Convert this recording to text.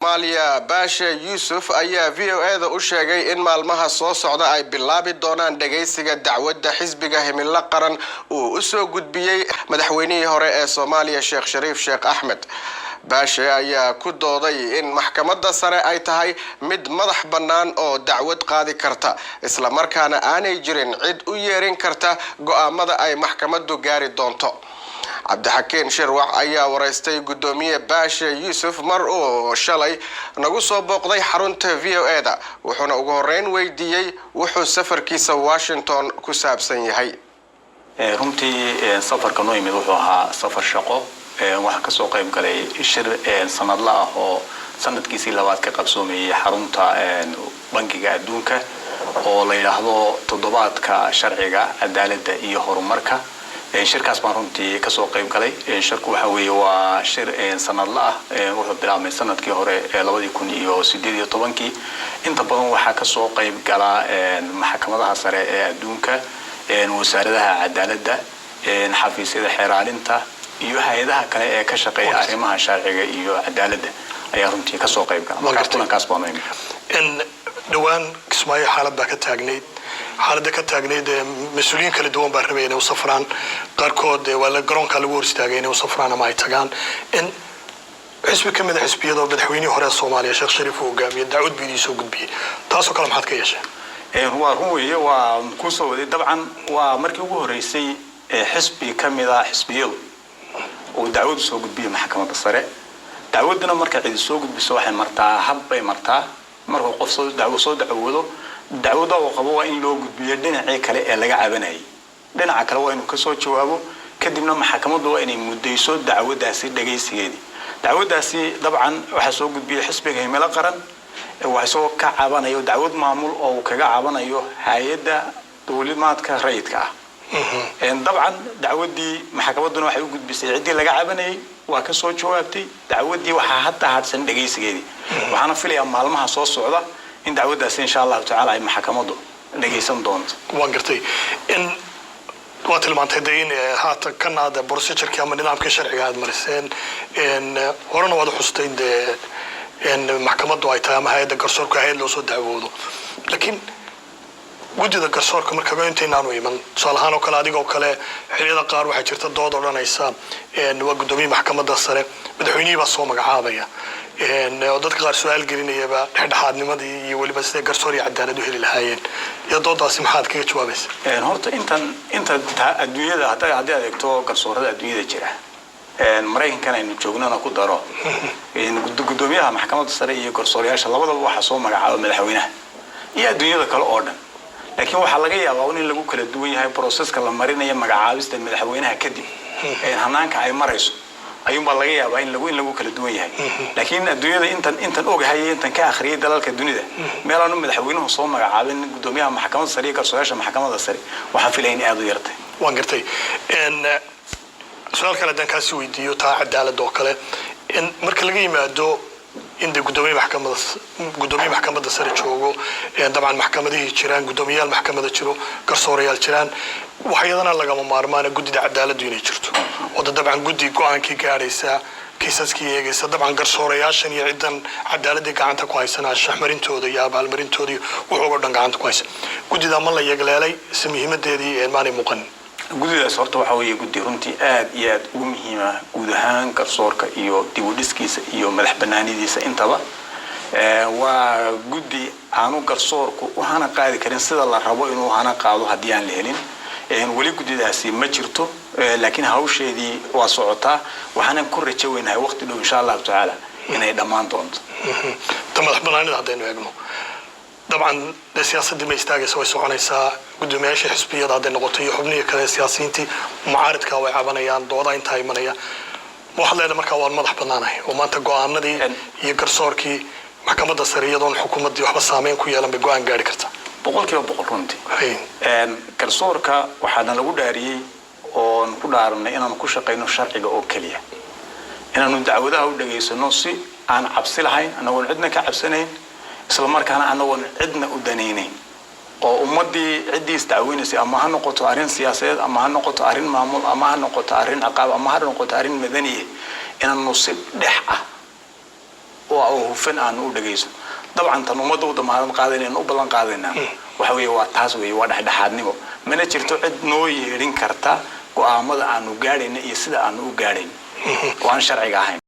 Soomaaliya Baashe Yuusuf ayaa VOA-da u sheegay in maalmaha soo socda ay bilaabi doonaan dhagaysiga dacwadda xisbiga Himilo Qaran uu u soo gudbiyey madaxweynihii hore ee Soomaaliya, Sheekh Shariif Sheekh Axmed. Baashe ayaa ku dooday in maxkamadda sare ay tahay mid madax bannaan oo dacwad qaadi karta, islamarkaana aanay jirin cid u yeerin karta go'aamada ay maxkamaddu gaari doonto. Cabdixakiin Shirwac ayaa waraystay guddoomiye Baashe Yuusuf mar uu shalay nagu soo booqday xarunta VOA-da, wuxuuna ugu horeyn weydiiyey wuxuu safarkiisa Washington ku saabsan yahay. Runtii safarka noo yimid wuxuu ahaa safar shaqo. Waxaan kasoo qayb galay shir sanadla ah oo sanadkiisii labaad ka qabsoomayay xarunta Bangiga Adduunka, oo la yidhaahdo Toddobaadka Sharciga, Cadaaladda iyo Horumarka. Shirkaas baan runtii kasoo qayb galay. Shirku waxa weeye waa shir sanadla ah. Wuxuu bilaabmay sanadkii hore, 2018-kii. Inta badan waxaa kasoo qayb gala maxkamadaha sare ee adduunka, wasaaradaha cadaaladda, xafiisyada xeeraalinta iyo hay-adaha kale ee ka shaqeeya arrimaha sharciga iyo cadaaladda ayaa runtii kasoo qayb gala. Marka kulankaas baanu imid. Dhowaan Kismaayo xaalad baa ka taagnayd. Xaaladda ka taagnayd, mas-uuliyiin kala duwan baa rabay inay u safraan. Qaarkood waa la garoonka lagu hor istaagay inay u safraan ama ay tagaan. Xisbi ka mid a xisbiyada oo madaxweynihii hore ee Soomaaliya, Sheekh Shariif, uu hogaamiyey, dacwad buu idiin soo gudbiyey. Taasoo kale maxaad ka yeesheen? Waa run weeye, waa kusoo waday. Dabcan waa markii ugu horreysay xisbi ka mid ah xisbiyadu uu dacwadu soo gudbiyo maxkamadda sare. Dacwadduna marka cidi soo gudbiso waxay martaa, hab bay martaa. Markuu qof soo dacwo soo dacwoodo, dacwada uu qabo waa in loo gudbiyo dhinacii kale ee laga cabanayay. Dhinaca kale waa inuu kasoo jawaabo, kadibna maxkamaddu waa inay muddayso dacwaddaasi dhagaysigeedii. Dacwaddaasi dabcan waxaa soo gudbiyey xisbiga Himilo Qaran, waa isagoo ka cabanayo dacwad maamul oo uu kaga cabanayo hay-adda duulimaadka rayidka ah. Dabcan dacwaddii maxkamadduna waxay u gudbisay ciddii laga cabanayay, waa ka soo jawaabtay dacwaddii. Waxaa hadda hadhsan dhegaysigeedii, waxaana filayaa maalmaha soo socda in dacwaddaasi, insha Allahu tacala, ay maxkamaddu dhegaysan doonto. Waan gartay. In waa tilmaantay de in haatan kan aad procedurkii ama nidaamkii sharciga aad mariseen, horena waad xustay in dee maxkamaddu ay tahay ama hay-adda garsoorku hay-ad loo soo dacwoodo. Laakiin guddida garsoorka marka intaynaanu iman, tusaale ahaan oo kale, adigoo kale, xilliyada qaar waxaa jirta dood odhanaysa waa guddoomiye maxkamadda sare, madaxweynihii baa soo magacaabaya, oo dadka qaar su-aal gelinayaba dhexdhexaadnimadii iyo weliba siday garsoor iyo cadaalad u heli lahaayeen. Iyo doodaasi maxaad kaga jawaabaysa? Horta intan inta adduunyada haddii aad eegto garsoorada adduunyada jira, Maraykankan aynu joognana ku daro, guddoomiyaha maxkamadda sare iyo garsoorayaasha labadaba waxaa soo magacaaba madaxweynaha, iyo adduunyada kale oo dhan. Laakiin waxaa laga yaabaa in lagu kala duwan yahay processka la marinayo magacaabista madaxweynaha kadib, hanaanka ay marayso ayuunbaa laga yaabaa in lagu kala duwan yahay. Laakiin adduunyada intan ogahay, intan ka akhriyay dalalka dunida, meelaanu madaxweynuhu soo magacaabin guddoomiyaha maxkamadda sare iyo garsoorayaasha maxkamadda sare, waxaan filaya in aada u yartay. Waan gartay. Su-aal kale haddaan kaasi weydiiyo, taa cadaalad oo kale, marka laga yimaado in de guddoomiye maxkamadda sare joogo, dabcan maxkamadihii jiraan, guddoomiyayaal maxkamada jiro, garsoorayaal jiraan, wax iyadana lagama maarmaana guddida cadaaladdu inay jirto, oo de dabcan guddi go-aankii gaadhaysa, kiisaskii eegaysa, dabcan garsoorayaashan iyo ciddan cadaaladii gacanta ku haysana anshaxmarintooda iyo abaalmarintooda iyo wuxuuga dhan gacanta ku haysa. Guddida ma la yagleelay si muhiimadeedii maanay muuqanin? Guddidaas horta waxa weeye guddi runtii aad iyo aad ugu muhiima guud ahaan garsoorka iyo dib u dhiskiisa iyo madax banaanidiisa intaba. Waa guddi aanu garsoorku u hana qaadi karin sida la rabo inuu hana qaado haddii aan la helin. Weli guddidaasi ma jirto, laakiin hawsheedii waa socotaa, waxaanan ku rajo weynahay waqti dhow, insha Allahu tacaala, inay dhammaan doonto. Ta madax banaanida haddaynu eegno, dabcan dee siyaasaddii ma istaagaysa, way soconaysaa. Guddoomiyaasha xisbiyada hadday noqoto iyo xubnihii kale siyaasiyiintii mucaaridka way cabanayaan, doodaa intaa imanaya. Waxaad leedahay markaa waan madax banaanahay oo maanta go-aanadii iyo garsoorkii maxkamadda sare, iyadoon xukuumaddii waxba saameyn ku yeelan, bay go-aan gaari kartaa? 100% runtii. Garsoorka waxaana lagu dhaariyey oon ku dhaaranay inaanu ku shaqayno sharciga oo keliya, inaanu dacwadaha u dhagaysano si aan cabsi lahayn, anagoon cidna ka cabsanayn, isla markaana anagoon cidna u danaynayn, oo ummaddii ciddii isdacweynaysay, ama ha noqoto arrin siyaasadeed, ama ha noqoto arrin maamul, ama ha noqoto arrin ciqaab, ama ha noqoto arrin madaniye, inaanu si dhex ah. Oo hufan aanu u dhagayso. Dabcan tan ummadda u damaanad qaadayna, u ballan qaadaynaa, waxa weeye waa taas weeye, waa dhexdhexaadnimo. Mana jirto cid noo yeedhin karta go'aamada aanu gaadhayna iyo sida aanu u gaadhayn oo aan sharciga ahayn.